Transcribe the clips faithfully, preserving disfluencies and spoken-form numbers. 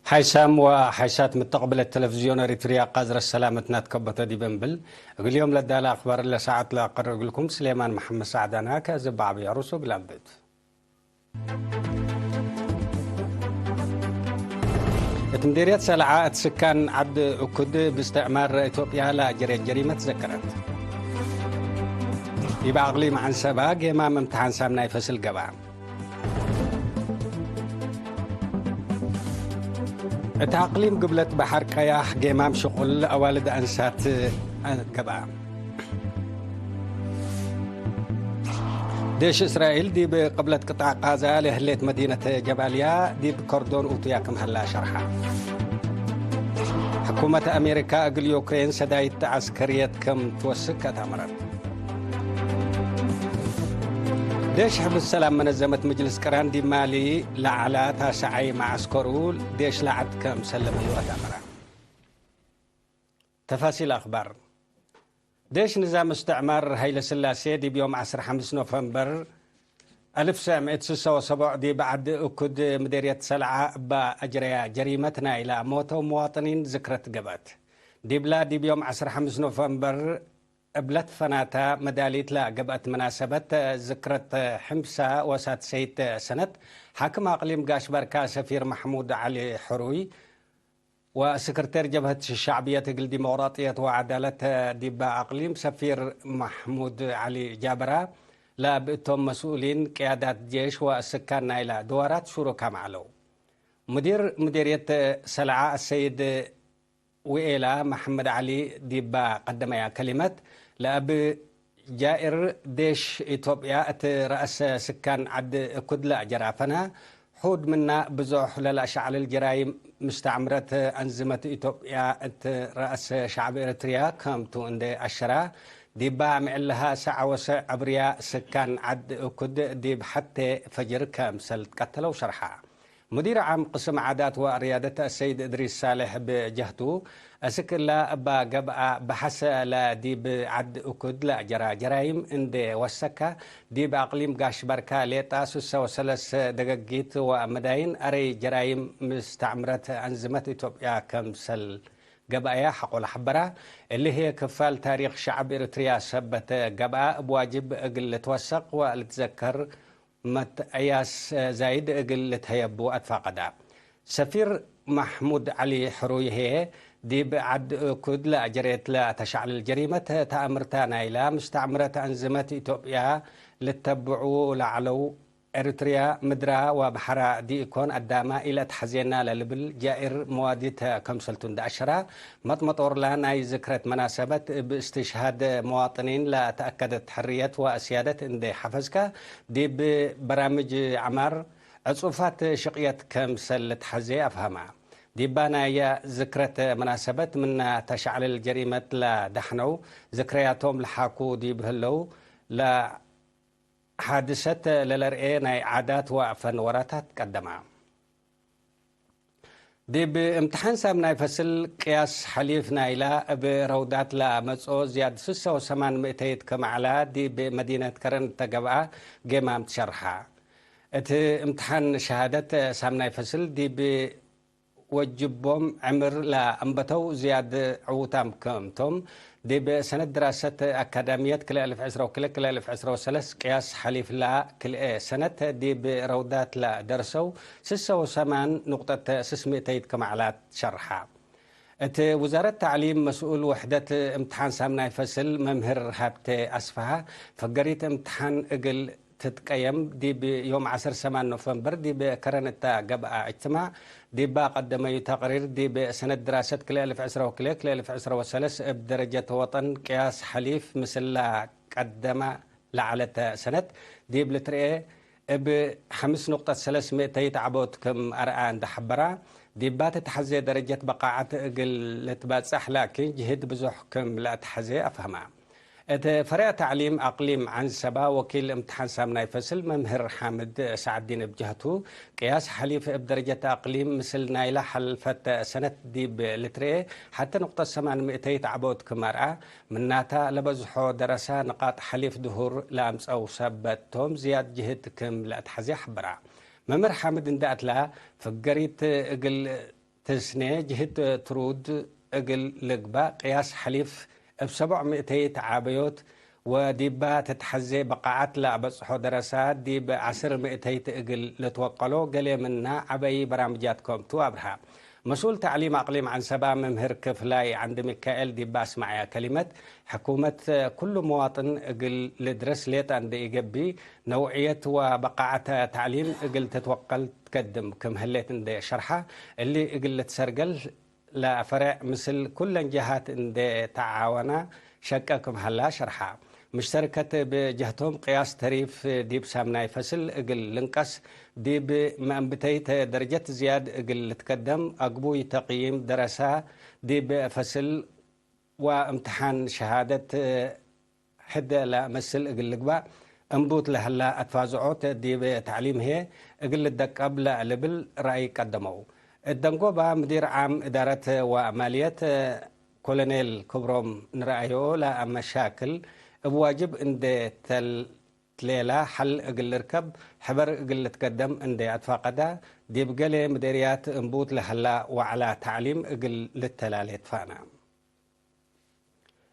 ሓይሳም ወሓይሳት ምተቅብለት ተለፍዝዮን ኤሪትርያ፣ ቃዝረት ሰላመትና ትከበቶ ዲብ እንብል፣ እግል ዮም ለዳለ አክባር ለሰዓት ለአቀርብ እግልኩም ስሌማን መሐመድ ሳዕዳና። ከእዘ በዐቢ አሩሱ እግል አንብት። እት ምዴርየት ሰልዓ እት ስካን ዐድ እኩድ ብእስትዕማር ኢትዮጵያ ለአጀሬት ጀሪመት ዘከረት። ዲብ አቅሊም ዐንሰባ ጌማም እምትሓን ሳምናይ ፈስል ገብአ። እት አቅሊም ግብለት በሐር ቀያሕ ጌማም ሽቁል አዋልድ አንሳት ገብአ። ዴሽ እስራኤል ዲብ ቅብለት ቅጣዕ ቃዛ ለህሌት መዲነት ጀባልያ ዲብ ከርዶን ኡቱያ ክም ሀላ ሸርሐ። ሕኩመት አሜሪካ እግል ዩክሬን ሰዳይት ዐስከርየት ክም ትወስክ አታመረት። ዴሽ ሕፍዝ ሰላም መነዘመት ምጅልስ ቅራን ዲብ ማሊ ለዐላ ታሰዓይ መዐስከሩ ዴሽ ለዐድ ክም ሰለመዩ አታመረ። ተፋሲል አክባር። ዴሽ ንዛም እስትዕማር ሀይለ ስላሴ ዲብ ዮም ዐስር ሐምስ ኖቨምበር አልፍ ሰዕ ምእት ስሰ ወሰቦዕ ዲብ ዐድ እኩድ ምዴርየት ሰልዓ እባ አጅረያ ጀሪመት ናይላ ሞተው መዋጥኒን ዝክረት ገብአት። ዲብላ ዲብ ዮም ዐስር ሐምስ ኖቨምበር እብለት ፈናታ መዳሊት ለገብአት መናሰበት ዝክረት ሕምሳ ወሳድሰይት ሰነት፣ ሓክም አቅሊም ጋሽ በርካ ሰፊር መሕሙድ ዐሊ ሕሩይ፣ ወስክርቴር ጀብሀት ሸዕብየት እግል ዲሞቅራጥየት ወዐዳለት ዲበ አቅሊም ሰፊር መሕሙድ ዐሊ ጃበራ፣ ለብእቶም መስኡሊን ቅያዳት ጄሽ ወስካን ናይላ ድዋራት ሹሩካም ዐለው። ሙዲር ሙዲርየት ሰልዓ አሰይድ ውኤላ መሐመድ ዐሊ ዲበ ቀደመያ ከሊመት፣ ለእብ ጃእር ዴሽ ኢትዮጵያ እት ረአሰ ስካን ዐድ እኩድ ለአጀራፈነ፣ ሑድ ምና ብዞሕ ለለአሸዕልል ጀራይም ምስተዕምረት አንዝመት ኢትዮጵያ እት ረአሰ ሸዕብ ኤረትርያ ከምቱ እንዴ አሸራ፣ ዲባ ምዕልሃ ሰዐ ወሰዕ ዕብርያ ስካን ዐድ እኩድ ዲብ ሐቴ ፈጅር ከምሰል ትቀተለው ሸርሐ። ሙዲር ዓም ቅስም ዓዳት ወርያደት አሰይድ እድሪስ ሳልሕ ብጀህቱ፣ አስክ እላ እባ ገብአ በሐሰ ለዲብ ዐድ እኩድ ለአጀራ ጀራይም እንዴ ወሰከ፣ ዲብ አቅሊም ጋሽ በርካ ሌጣ ስሰ ወሰለስ ደገጊት ወመዳይን አረይ ጀራይም ምስተዕምረት አንዝመት ኢትዮጵያ ከምሰል ገብአያ ሐቆለ ሐበራ። እሊ ህዬ ክፋል ታሪክ ሸዐብ ኤረትርያ ሰበት ገብአ፣ እብ ዋጅብ እግል ልትወሰቅ ወልትዘከር መትአያስ ዛይድ እግል ልትሀየቡ አትፋቀዳ። ሰፊር መሕሙድ ዐሊ ሕሩይ ህዬ፣ ዲብ ዐድ እኩድ ለአጀሬት ለአተሻዕልል ጀሪመት ተአምርታ ናይላ ምስተዕምረት አንዝመት ኢትዮጵያ ልተብዑ ለዐለው፣ ኤረትርያ ምድራ ወበሐራ ዲኢኮን አዳማ ኢለአትሐዜና ለልብል ጃኢር መዋዲት ከምሰልቱ እንደ አሸራ፣ መጥመጦርላ ናይ ዝክረት መናሰበት እብ እስትሽሃድ መዋጥኒን ለተአከደት ሕርየት ወስያደት እንዴ ሐፈዝከ፣ ዲብ በራምጅ ዐማር ዕጹፋት ሽቅየት ከምሰል ልትሐዜ አፍሀመ። ዲባ ናየ ዝክረት መናሰበት ምነ ተሸዕልል ጀሪመት ለደሕነው ዝክረያቶም ለሓኩ ዲብ ህለው ለሓድሰት ለለርኤ ናይ ዓዳት ወፈን ወራታት ቀደመ። ዲብ እምትሓን ሳምናይ ፈስል ቅያስ ሐሊፍ ናይላ እብ ረውዳት ለመጽኦ ዝያድ ስሰ ወሰማን ምእተይት ክም ዐላ ዲብ መዲነት ከረን እተ ገብአ ጌማም ትሸርሐ። እት እምትሓን ሸሃደት ሳምናይ ፈስል ዲብ ወጅቦም ዕምር ለአንበተው ዝያድ ዕዉታም ክምቶም፣ ዲብ ሰነት ድራሰት አካዳምየት ክልኤ አልፍ ዕስራ ወክልኤ ክልኤ አልፍ ዕስራ ወሰለስ ቅያስ ሐሊፍላ ክልኤ ሰነት ዲብ ረውዳት ለደርሰው ስሰ ወሰማን ንቁጠት ስስ ምእተይት ክም ዐላት ሸርሐ። እት ውዛረት ተዕሊም መስኡል ውሕደት እምትሓን ሳምናይ ፈስል መምህር ሀብቴ አስፍሃ፣ ፈገሪት እምትሓን እግል ትትቀየም ዲብ ዮም ዐስር ሰማን ኖቨምበር ዲብ ከረን እተ ገብአ እጅትማዕ፣ ዲባ ቀደመዩ ተቅሪር፣ ዲብ ሰነት ድራሰት ክልኤ አልፍ ዕስራ ወክልኤ ክልኤ አልፍ ዕስራ ወሰለስ እብ ደረጀት ወጠን ቅያስ ሐሊፍ ምስላ ቀደመ ለዐለተ ሰነት ዲብ ልትርኤ እብ ሐምስ ንቁጠት ሰለስ ምእተይት ዐቦት ክም አርአ እንደ ሐበራ፣ ዲባ ትትሐዜ ደረጀት በቃዐት እግል ልትባጸሕ ላኪን ጅህድ ብዙሕ ክም ለአትሐዜ አፍሀማ። እት ፈሬዕ ተዕሊም አቅሊም ዐንሰባ ወኪል እምትሓን ሳምናይ ፈስል መምህር ሓምድ ሳዕዲን እብ ጀህቱ፣ ቅያስ ሐሊፍ እብ ደረጀት አቅሊም ምስል ናይላ ሐልፈት ሰነት ዲብ ልትርኤ ሐቴ ንቁጠት ሰማን ምእተይት ዐቦት ክም አርአ፣ ምናታ ለበዝሖ ደረሰ ንቃጥ ሐሊፍ ድሁር ለአምጸው ሰበት ቶም ዝያድ ጅህድ ክም ለአትሐዜ ሐበራ። መምህር ሓምድ እንደ አትላ፣ ፍገሪት እግል ትስኔ ጅህት ትሩድ እግል ልግባእ ቅያስ ሐሊፍ እብ ሰቦዕ ምእተይት ዓበዮት ወዲባ ትትሐዜ በቃዓት ለአበጽሖ ደረሳ ዲብ ዐስር ምእተይት እግል ልትወቀሎ ገሌ ምና ዐበዪ በራምጃት ከምቱ አብርሃ። መስኡል ተዕሊም አቅሊም ዐንሰባ መምህር ክፍላይ ዐንድ ሚካኤል ዲብ አስማዕያ ከሊመት፣ ሕኩመት ኩሉ መዋጥን እግል ልድረስ ሌጠ እንዴ ኢገብእ፣ ነውዕየት ወበቃዐተ ተዕሊም እግል ትትወቀል ትገድም ክም ህሌት እንዴ ሸርሐ፣ እሊ እግል ልትሰርገል ለፈሬዕ ምስል ኩለን ጀሃት እንዴ ተዓወና ሸቀ ክም ሀላ ሸርሐ። ምሽተርከት እብ ጀህቶም ቅያስ ተሪፍ ዲብ ሳምናይ ፈስል እግል ልንቀስ፣ ዲብ መአንብተይት ደረጀት ዝያድ እግል ልትቀደም፣ አግቡይ ተቅይም ደረሳ ዲብ ፈስል ወእምትሓን ሸሃደት ሕድ ለመስል እግል ልግባእ እንቡት ለህላ አትፋዝዖት ዲብ ተዕሊም ህዬ እግል ልደቀብ ለልብል ረአይ ቀደመው። እት ደንጎባ ምዲር ዓም እዳረት ወማልየት ኮሎኔል ክብሮም ንረአዮ ለመሻክል እብ ዋጅብ እንዴ ተልትሌላ ሐል እግል ልርከብ ሕበር እግል ልትቀደም እንዴ አትፋቀዳ፣ ዲብ ገሌ ምዴርያት እንቡት ለህላ ወዐላ ተዕሊም እግል ልተላሌ ትፋና።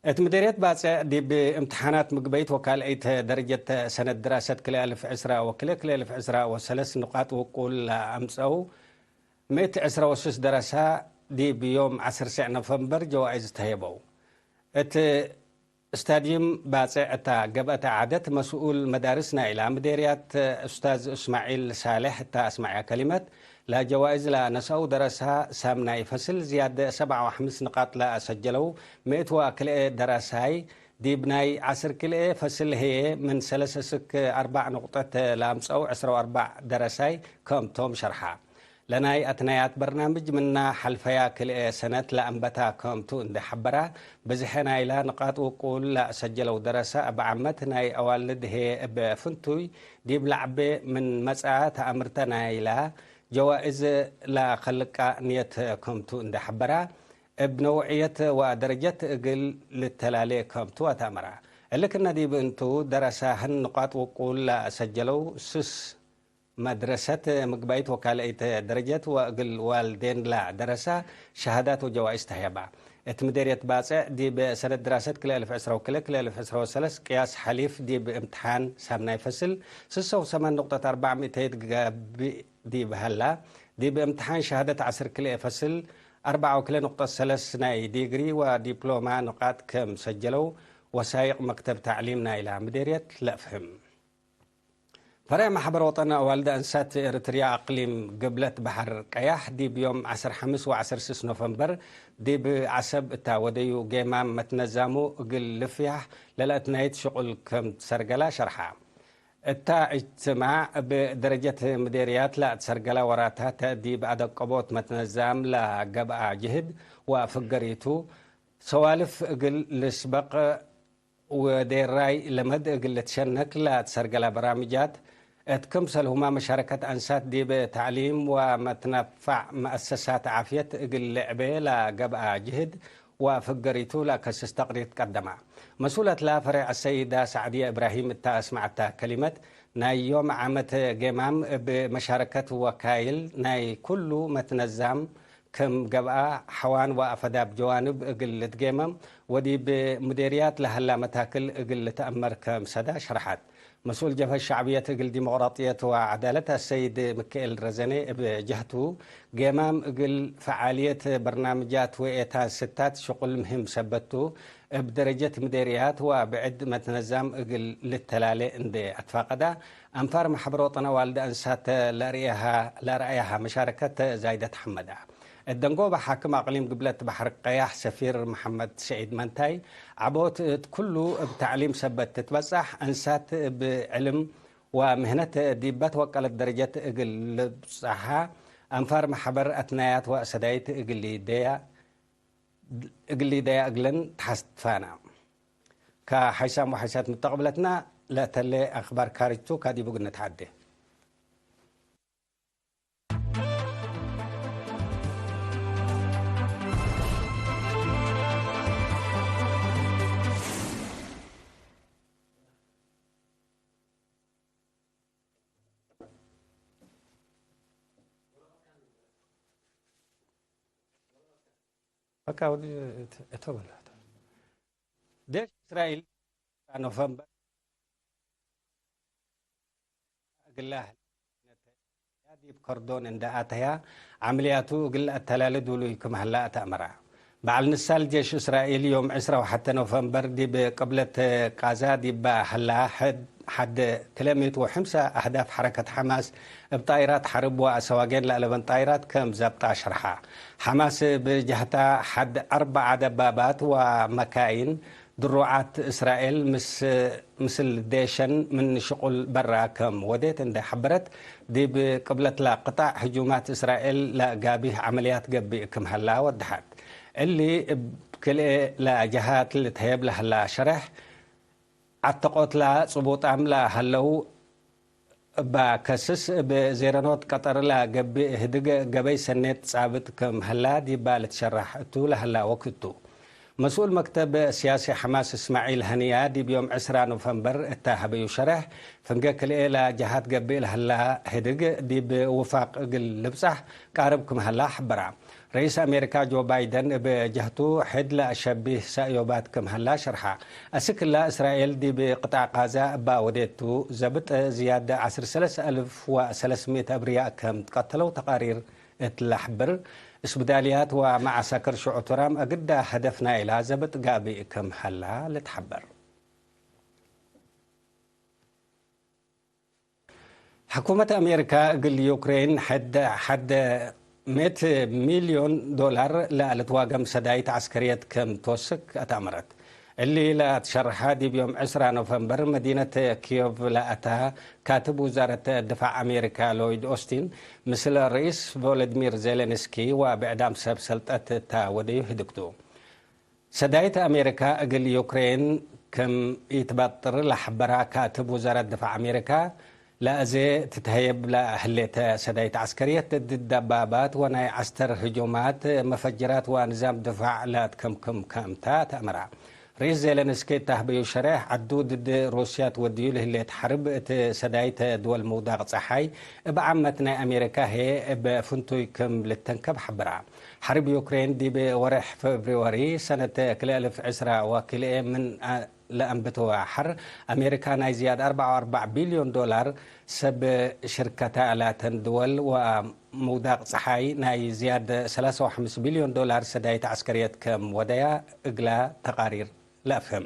እት ምዴርየት ባጽዕ ዲብ እምትሓናት ምግበይት ወካልአይት ደረጀት ሰነት ድራሰት ክልኤ አልፍ ዕስራ ወክልኤ፣ ክልኤ አልፍ ዕስራ ወሰለስ ንቃጥ ውቁል ለአምጸው ምእት ዕስራ ወስስ ደረሳ ዲብ ዮም ዐስር ሰዕ ኖቨምበር ጀዋእዝ ተሄበው። እት ስታድዩም ባጽዕ እታ ገብአተ ዐደት መስኡል መዳርስ ናይላ ምዴርያት ኡስታዝ እስማዒል ሳሌሕ እታ አስመዐ ከሊመት፣ ለጀዋእዝ ለነስአው ደረሳ ሳምናይ ፈስል ዝያድ ሰብዓ ወሐምስ ንቃጥ ለአሰጀለው ምእት ወክልኤ ደረሳይ፣ ዲብ ናይ ዐስር ክልኤ ፈስል ህዬ ምን ሰለሰ እስክ አርበዕ ንቁጠት ለአምጸው ዕስራ ወአርበዕ ደረሳይ ክምቶም ሸርሐ። ለናይ አትናያት በርናምጅ ምና ሐልፈያ ክልኤ ሰነት ለአንበታ ክምቱ እንዴ ሐበራ፣ ብዝሐ ናይላ ንቃጥ ውቁል ለአሰጀለው ደረሳ እብ ዓመት ናይ አዋልድ ህዬ እብ ፍንቱይ ዲብ ለዐቤ ምን መጽአ ተአምርተ ናይላ ጀዋእዝ ለከልቃ ንየት ክምቱ እንዴ ሐበራ፣ እብ ነውዕየት ወደረጀት እግል ልተላሌ ክምቱ አትአመራ። እሊ ክነ ዲብ እንቱ፣ ደረሳህን ንቃጥ ውቁል ለአሰጀለው ስስ መድረሰት ምግባይት ወካልአይት ደረጀት ወእግል ዋልዴን ለደረሳ ሸሃዳት ወጀዋይስ ተህየባ። እት ምዴርየት ባጽዕ ዲብ ሰነት ድራሰት ክልኤ አልፍ ዕስራ ወክልኤ፣ ክልኤ አልፍ ዕስራ ወሰለስ ቅያስ ሐሊፍ ዲብ እምትሓን ሳምናይ ፈስል ስሰ ወሰማን ንቁጠት አርበዕ ምእተይት ገብእ ዲብ ሀላ፣ ዲብ እምትሓን ሸሃደት ዐስር ክልኤ ፈስል አርበዕ ወክልኤ ንቁጠት ሰለስ ናይ ዲግሪ ወዲፕሎማ ንቃጥ ክም ሰጀለው ወሳይቅ መክተብ ተዕሊም ናይላ ምዴርየት ለአፍህም። ፈሬዕ ማሕበር ወጠን አዋልድ አንሳት ኤረትርያ አቅሊም ግብለት በሐር ቀያሕ ዲብ ዮም ዐስር ሐምስ ወዐስር ስስ ኖቨምበር ዲብ ዐሰብ እታ ወደዩ ጌማም መትነዛሙ እግል ልፍያሕ ለለአትናይት ሽቁል ክም ትሰርገላ ሸርሐ። እታ እጅትማዕ እብ ደረጀት ምዴርያት ለአትሰርገላ ወራታት ዲብ አደቀቦት መትነዛም ለገብአ ጅህድ ወፍገሪቱ ሰዋልፍ እግል ልስበቅ ወዴራይ ለመድ እግል ልትሸነክ ለትሰርገላ በራምጃት፣ እት ክምሰልሁመ መሻረከት አንሳት ዲብ ተዕሊም ወመትነፋዕ መአሰሳት ዓፍየት እግል ልዕቤ ለገብአ ጅህድ ወፍገሪቱ ለከስስ ተቅሪር ትቀደመ። መስኡለትላ ፈሬዕ አሰይዳ ሳዕድየ እብራሂም እተ አስመዐተ ከሊመት፣ ናይ ዮም ዓመት ጌማም እብ መሻረከት ወካይል ናይ ኩሉ መትነዛም ክም ገብአ፣ ሐዋን ወአፈዳብ ጀዋንብ እግል ልትጌመም ወዲብ ምዴርያት ለሀላ መታክል እግል ልትአመር ክምሰዳ ሸርሐት። መስኡል ጀብሀት ሸዕብየት እግል ዲሞቅራጥየት ወዐዳለት አሰይድ ምክኤል ረዘኔ እብ ጀህቱ፣ ጌማም እግል ፈዓልየት በርናምጃት ወኤታን ስታት ሽቁል ምህም ሰበት ቱ፣ እብ ደረጀት ምዴርያት ወብዕድ መትነዛም እግል ልተላሌ እንዴ አትፋቀዳ፣ አንፋር መሕበር ወጠን አዋልድ አንሳት ለአርአያሃ መሻረከት ዛይደት ሐመዳ። እት ደንጎበ ሓክም አቅሊም ግብለት በሐር ቀያሕ ሰፊር መሐመድ ሰዒድ መንታይ፣ ዐቦት እት ኩሉ እብ ተዕሊም ሰበት ትትበጻሕ፣ አንሳት እብ ዕልም ወምህነት ዲበ ትወቀለት ደረጀት እግል ልብጸሓ፣ አንፋር መሕበር አትናያት ወአሰዳይት እግል ሊደያ እግል ሊደያ እግለን ተሐስፋና። ከሐይሳም ወሐይሳት ምተቅብለትና ለተሌ አክባር ካርጅቱ ካዲቡ እግል ነትሐዴ። በቃ ወዲ እተ-፣ እተ በለ። ዴሽ እስራኤል ኖቨምበር እግላ ዲብ ከርዶን እንደ አተያ፣ ዓምልያቱ እግል አተላሊ ዱሉይ ክም ሀላ አተአመራ። በዐል ንሳል ጄሽ እስራኤል፣ ዮም ዕስራ ወሐተ ኖቨምበር ዲብ ቅብለት ቃዛ ዲባ ሀላ፣ ሐድ፣ ሐድ ክልኤ ምእት ወሐምሳ አህዳፍ ሐረከት ሐማስ እብ ጣይራት ሐርብ ወአሰዋጌን ለአለበን ጣይራት ከም ዘብጣ ሸርሐ። ሐማስ ብጀህታ፣ ሐድ አርበዓ ደባባት ወመካይን ድሩዓት እስራኤል ምስ-፣ ምስል ዴሸን ምን ሽቁል በራ ከም ወዴት እንዴ ሐበረት፣ ዲብ ቅብለትላ ቅጣዕ ህጁማት እስራኤል ለጋቢህ ዐመልያት ገብእ ክም ሀላ ወደሐት። እሊ እብ ክልኤ ለጀሃት ልትሀየብ ለሀላ ሸሬሕ፣ ዐተቆትላ ጽቡጣም ለሀለው እባ ከስስ፣ እብ ዜረኖት ቀጠር ለገብእ ህድግ ገበይ ሰኔት ጻብጥ ክም ሀላ ዲባ ልትሸራሕ እቱ ለሀላ ወክድ ቱ። መስኡል መክተብ ሲያሲ ሐማስ እስማዒል ሀኒያ ዲብ ዮም ዕስራ ኖቨምበር እተ ሀበዩ ሸሬሕ፣ ፍንጌ ክልኤ ለጀሃት ገብእ ለሀላ ህድግ ዲብ ውፋቅ እግል ልብጻሕ ቃርብ ክም ሀላ ሐበራ። ረኢስ አሜሪካ ጆ ባይደን እብ ጀህቱ፣ ሕድ ለአሸቢህ ሰእዮባት ክም ሀላ ሸርሐ። አስክላ እስራኤል ዲብ ቅጣዕ ቃዛ እባ ወዴቱ ዘብጥ ዝያድ ዐስር ሰለስ አልፍ ወሰለስ ምእት አብርያእ ከም ትቀተለው ተቃሪር እት ለሐብር፣ እስብዳልያት ወመዓሰክር ሽዑቱራም አግዳ ሀደፍ ናይላ ዘብጥ ጋብእ ክም ሀላ ልትሐበር። ሕኩመት አሜሪካ እግል ዩክሬን ሐድ፣ ሐድ ምእት ሚልዮን ዶላር ለልትዋገም ሰዳይት ዐስከርየት ከም ትወስክ አትአመረት። እሊ ለአትሸርሐ ዲብ ዮም ዕስራ ኖቨምበር መዲነት ኪዮቭ ለአታ ካትብ ውዛረት ድፋዕ አሜሪካ ሎይድ ኦስቲን ምስል ርኢስ ቮሎዲሚር ዜሌንስኪ ወብዕዳም ሰብ ሰልጠት እተ ወደዩ ህድግቱ። ሰዳይት አሜሪካ እግል ዩክሬን ክም ኢትበጥር ለሐበራ ካትብ ውዛረት ድፋዕ አሜሪካ፣ ለአዜ ትትሀየብ ለህሌተ ሰዳይት ዐስከርየት ድድ ደባባት ወናይ ዐስተር ህጁማት፣ መፈጅራት ወንዛም ድፋዕ ለአትከምክም ክምታ ተአምራ። ርኢስ ዜለንስኪ እተ ሀበዩ ሸሬሕ፣ ዐዱ ድድ ሩስያ ትወድዩ ለህሌት ሐርብ እት ሰዳይት ድወል ምውዳቅ ጸሓይ እብ ዓመት ናይ አሜሪካ ህዬ እብ ፍንቱይ ክም ልተንከብ ሐብራ። ሐርብ ዩክሬን ዲብ ወሬሕ ፌብርዋሪ ሰነት ክልኤ አልፍ ዕስራ ወክልኤ ምን ለአንብትወ ሐር፣ አሜሪካ ናይ ዝያድ አርበዕ ወአርበዕ ቢልዮን ዶላር ሰብ ሽርከታ ላተን ድወል ወምውዳቅ ጸሓይ ናይ ዝያድ ሰላሳ ወሐምስ ቢልዮን ዶላር ሰዳይት ዐስከርየት ከም ወደያ እግላ ተቃሪር ለአፍህም።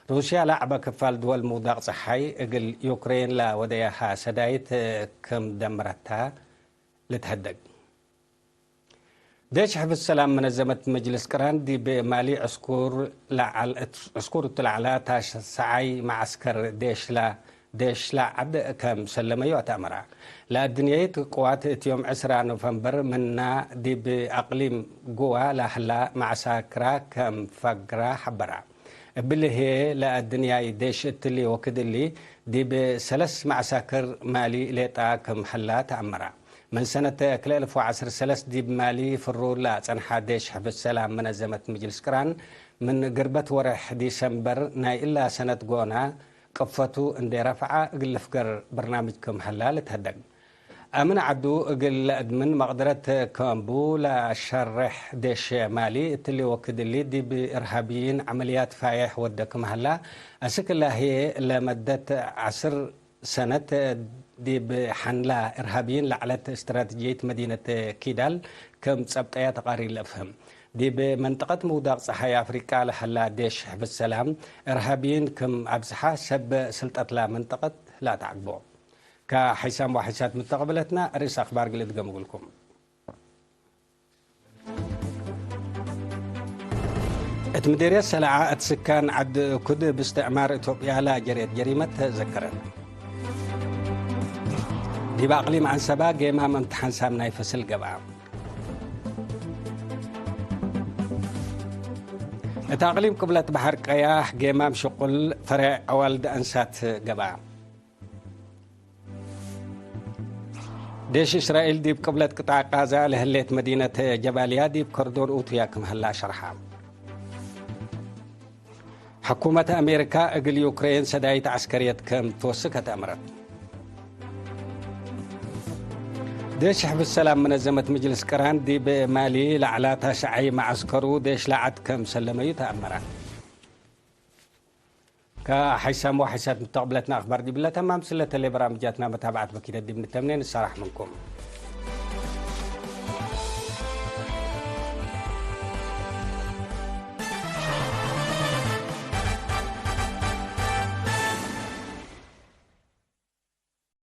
ሩስያ ለዐበ ክፋል ድወል ምውዳቅ ጸሓይ እግል ዩክሬን ለወደያሃ ሰዳይት ከም ደምረታ ልትሀደግ። ዴሽ ሕፍዝ ሰላም መነዘመት መጅልስ ቅራን ዲብ ማሊ ዕስኩር ለዐል-፣ ዕስኩር እቱ ለዐላ ታሽሰዓይ መዐስከር ዴሽላ፣ ዴሽላ ዐድ ከም ሰለመዩ አትአመራ። ለአድንያይት ቅዋት እት ዮም ዕስራ ኖቨምበር ምና ዲብ አቅሊም ጉዋ ለህላ መዐሳክራ ከም ፈግራ ሐበራ። እብሊ ህዬ ለአድንያይ ዴሽ እትሊ ወክድ እሊ ዲብ ሰለስ መዐሳክር ማሊ ሌጣ ክም ሀላ ተአመራ። ምን ሰነት ክልኤ አልፍ ወዐስር ሰለስ ዲብ ማሊ ፍሩር ለአጸንሐ ዴሽ ሕፍዝ ሰላም መነዘመት ምጅልስ ቅራን፣ ምን ግርበት ወሬሕ ዲሰምበር ናይ እላ ሰነት ጎና ቅፈቱ እንዴ ረፍዐ እግል ልፍገር በርናምጅ ክም ሀላ ልትሀደግ። አምን ዐዱ እግል ለአድምን መቅደረት ክም ቡ ለሸሬሕ ዴሽ ማሊ እትሊ ወክድ እሊ ዲብ እርሃብይን ዐመልያት ፋዬሕ ወደ ክም ሀላ፣ አስክ እላ ህዬ ለመደት ዐስር ሰነት ዲብ ሐንላ እርሃብይን ለዐለት እስትራተጅየት መዲነት ኪዳል ክም ጸብጠያ ተቃሪር ለአፍህም። ዲብ መንጠቀት ምውዳቅ ጸሓይ አፍሪቃ ለሀላ ዴሽ ሕፍዝ ሰላም እርሃብይን ክም አብዝሐ ሰብ ስልጠትላ መንጠቀት ለአተዐግቦ። ከሐይሳም ወሐይሳት ምተቀብለትና ርእስ አክባር ግል እድገም እግልኩም። እት ምዴርየት ሰለዓ እት ስካን ዐድ እኩድ እብ እስትዕማር ኢትዮጵያ ለጀሬት ጀሪመት ተዘከረ። ዲብ አቅሊም ዐንሰባ ጌማም እምትሓን ሳምናይ ፈስል ገብአ። እት አቅሊም ቅብለት በሐር ቀያሕ ጌማም ሽቁል ፈሬዕ አዋልድ አንሳት ገብአ። ዴሽ እስራኤል ዲብ ቅብለት ቅጣዕ ቃዛ ለህሌት መዲነት ጀባልያ ዲብ ከርዶን ኡቱያ ክም ሀላ ሸርሐ። ሕኩመት አሜሪካ እግል ዩክሬን ሰዳይት ዐስከርየት ክም ትወስከት አምረት። ዴሽ ሕፍዝ ሰላም መነዘመት ምጅልስ ቅራን ዲብ ማሊ ለዐላ ታሽዓይ መዐስከሩ ዴሽ ለዐድ ከም ሰለመዩ ተአመረ። ከሐይሳም ወሐይሳት ምተቅብለትና አክባር ዲብለ ተማም ስለተሌ በራምጃትና መታብዐት በኪደት ዲብ ንተምኔ ንሰራሕ ምንኩም።